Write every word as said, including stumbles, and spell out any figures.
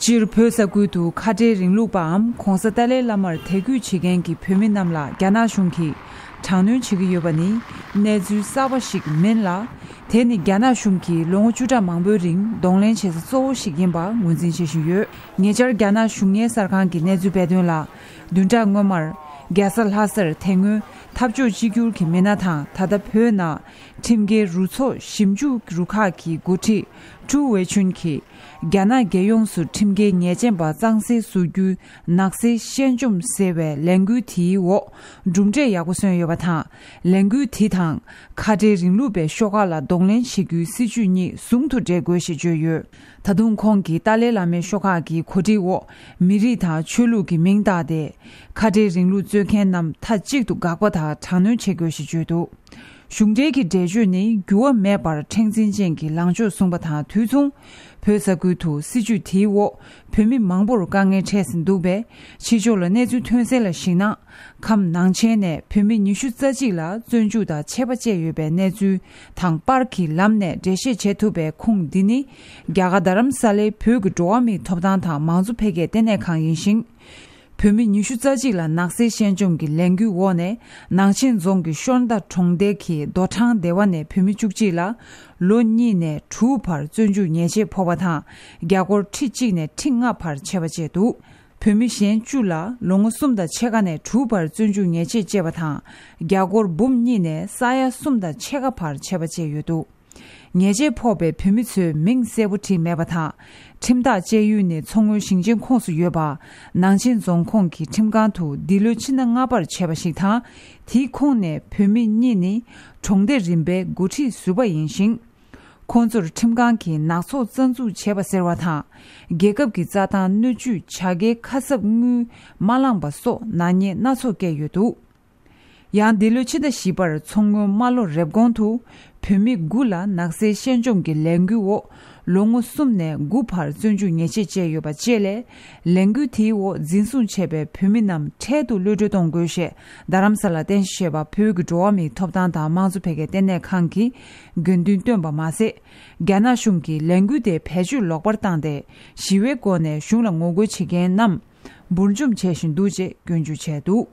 སྤྱིར་བོད་ས་ཁུལ་དུ་ཁ་བྲལ་རིང་ལུགས་པའམ་༸གོང་ས་ཏཱ་ལའི་བླ་མར་དད་གུས་བྱེད་མཁན་གྱི་བོད་མི་རྣམས་ལ་རྒྱ་ནག་གཞུང་གིས་དྲག་གནོན་བྱེད་ཀྱི་ཡོད་པ་ནི་གནས་ཚུལ་གསར་པ་ཞིག་མིན་ལ། དེ་ནི་རྒྱ་ནག་གཞུང་གིས་ལོ་ངོ་བཅུ་ཕྲག་མང་པོའི་རིང་གདོང་ལེན་བྱེད་ས་གཙོ་བོ་ཞིག་ཡིན་པ་ངོས་འཛིན་བྱེད་བཞིན་ཡོད། ཉེ་ཆར་རྒྱ་ནག་གཞུང་གཉེར་གསར་ཁང་གི་གནས་ཚུལ་སྤེལ་དོན་ལ། བདུན་ཕྲག་སྔོན་མར་རྒྱལ་ས་ལྷ་སར་དེ་སྔོན་འཐབ་ཕྱོགས་གཅིག་གྱུར་གྱི་མི་སྣ་དང་ད་ལྟ་བོད་ནང་ཁྲིམས་འགལ་རུ་ཚོགས་ཞིབ་འཇུག་རུ་ཁག་གི་འགོ་ཁྲིད་ཀྲུའུ་ཝེ་ཆུན་གྱིས། རྒྱ་ནག་རྒྱལ་ཡོངས་སུ་ཁྲིམས་འགལ་ཉེས་ཅན་པ་གཙང་སེལ་བཟོ་རྒྱུའི་ནག་སེལ་ཤན་འཇོམས་ཟེར་བའི་ལས་འགུལ་དེའི་འོག་གྲུབ་འབྲས་ཡག་པོ་སོན་ཡོད་པ་དང་། ལས་འགུལ་དེ་དང་ཁ་བྲལ་རིང་ལུགས་པའི་ཤོག་ཁག་ལ་གདོང་ལེན་བྱེད་རྒྱུའི་སྲིད་བྱུས་གཉིས་ཟུང་དུ་འབྲེལ་དགོས་ཞེས་བརྗོད་ཡོད། ད་དུང་ཁོང་གིས་ཏཱ་ལའི་བླ་མའི་ཤོག་ཁག་གི་གོ་སྒྲིག་འོག་མི་རིགས་དང་ཆོས་ལུགས་ཀྱི་མིང་བཏགས་ཏེ། ཁ་བྲལ་རིང་ལུགས་རྩོད་མཁན་རྣམས་མཐའ་གཅིག་ཏུ་དགག་པ་དང་དྲག་གནོན་བྱེད་དགོས་ཞེས་བརྗོད་འདུག་གཞུང་འབྲེལ་གྱི་འགྲེལ་བརྗོད་ནི་འགྱུར་བ་མེད་པར་མཁྲེགས་འཛིན་ཅན་གྱི་ལངས་ཕྱོགས་བཟུང་པ་དང་དུས་མཚུངས། བོད་ས་ཁུལ་དུ་སྲིད་བྱུས་དེའི་འོག་བོད་མི་མང་པོར་དཀའ་ངལ་འཕྲད་བཞིན་འདུག་པས། ཕྱི་ཕྱོགས་ལ་གནས་ཚུལ་ཐོན་གསལ་ལ་གཞིགས་ན། ཁམས་ནང་ཆེན་ནས་བོད་མི་ཉི་ཤུ་རྩ་གཅིག་ལ་བཙོན་འཇུག་དང་ཆད་པ་བཅད་ཡོད་པའི་གནས་ཚུལ་དང་པར་གྱི་ལམ་ནས་འགྲེལ་བཤད་བྱེད་ཐུབ་པའི་ཁུངས་འདི་ནི། རྒྱ་གར་རྡ་རམ་ས་ལའི་བོད་ཀྱི་འགྲོ་བ་མིའི་ཐོབ་ཐང་དང་མང་གཙོ་འཕེལ་རྒྱས་ལྟེ་གནས་ཁང་ཡིན་ཞིང་། བོད་མི་ཉི་ཤུ་རྩ་གཅིག་ལ་ནག་སེལ་ཤན་འཇོམས་ཀྱི་ལས་འགུལ་འོག་ནས་ནང་ཆེན་རྫོང་གི་ཤོར་མདའ་གྲོང་རྡལ་གྱི་རྡོ་ཁྲང་སྡེ་བ་ནས་བོད་མི་བཅུ་གཅིག་ལ་ལོ་གཉིས་ནས་དྲུག་བར་བཙོན་འཇུག་ཉེས་ཆད་ཕོག་པ་དང་རྒྱ་སྒོར་ཁྲི་གཅིག་ནས་ཁྲི་ལྔ་བར་ཆད་པ་བཅད་འདུག་བོད་མི་གཞན་བཅུ་ལ་ལོ་ངོ་གསུམ་དང་ཕྱེད་ཀ་ནས་དྲུག་བར་བཙོན་འཇུག་ཉེས་ཆད་བཅད་པ་དང་རྒྱ་སྒོར་འབུམ་གཉིས་ནས་ས་ཡ་གསུམ་དང་ཕྱེད་ཀ་བར་ཆད་པ་བཅད་ཡོད་འདུག་ཉེས་ཆད་ཕོག་པའི་བོད་མི་ཚོའི་མིང་གསལ་པོ་བྲིས་མེད་པ་དང་། ཁྲིམས་ཐག་བཅད་ཡུལ་ནི་མཚོ་སྔོན་ཞིང་ཆེན་ཁོངས་སུ་ཡོད་པ། ནང་ཆེན་རྫོང་ཁོངས་ཀྱི་ཁྲིམས་ཁང་དུ་འདི་ལོའི་ཕྱི་ཟླ་ལྔ་པར་བྱས་པ་ཞིག་དང་། དེའི་ཁོངས་ནས་བོད་མི་གཉིས་ནི་གྲོང་སྡེ་རིམ་པའི་འགོ་ཁྲིད་ཟུར་པ་ཡིན་ཞིང་། ཁོང་ཚོར་ཁྲིམས་ཁང་གིས་ནག་ཚོགས་རྩ་འཛུགས་བྱས་པ་ཟེར་བ་དང་། རྒྱལ་ཁབ་ཀྱི་རྩྭ་ཐང་སྣོད་བཅུད་བྱ་དགའི་ཁ་གསབ་དངུལ་མ་བླངས་པ་སོགས་ནག་ཉེས་སྣ་ཚོགས་བཀལ་ཡོད་འདུག་ཡང་འདི་ལོའི་ཕྱི་ཟླ་བཞི་པར་མཚོ་སྔོན་རྨ་ལྷོ་རེབ་གོང་དུ་བོད་མི་དགུ་ལ་ནག་སེལ་ཤན་འཇོམས་ཀྱི་ལས་འགུལ་འོག་ལོ་ངོ་གསུམ་ནས་དགུ་བར་བཙོན་འཇུག་ཉེས་ཆད་བཅད་ཡོད་པ་བཅས་ལས། ལས་འགུལ་དེའི་འོག་འཛིན་བཟུང་བྱས་པའི་བོད་མི་རྣམས་འཕྲལ་དུ་གློད་གྲོལ་གཏོང་དགོས་ཞེས་རྡ་རམ་ས་ལ་རྟེན་གཞི་བྱས་པ་བོད་ཀྱི་འགྲོ་བ་མིའི་ཐོབ་ཐང་དང་དམངས་གཙོ་འཕེལ་རྒྱས་ལྟེ་གནས་ཁང་གིས་དགོས་འདུན་བཏོན་པ་མ་ཟད། རྒྱ་ནག་གཞུང་གིས་ལས་འགུལ་དེ་བེད་སྤྱོད་ལོག་པར་བཏང་སྟེ་ཞི་བའི་སྒོ་ནས་གཞུང་ལ་ངོ་རྒོལ་བྱེད་མཁན་རྣམས་འབུར་འཇོམས་བྱེད་བཞིན་འདུག་ཅེས་སྐྱོན་བརྗོད་བྱས་འདུག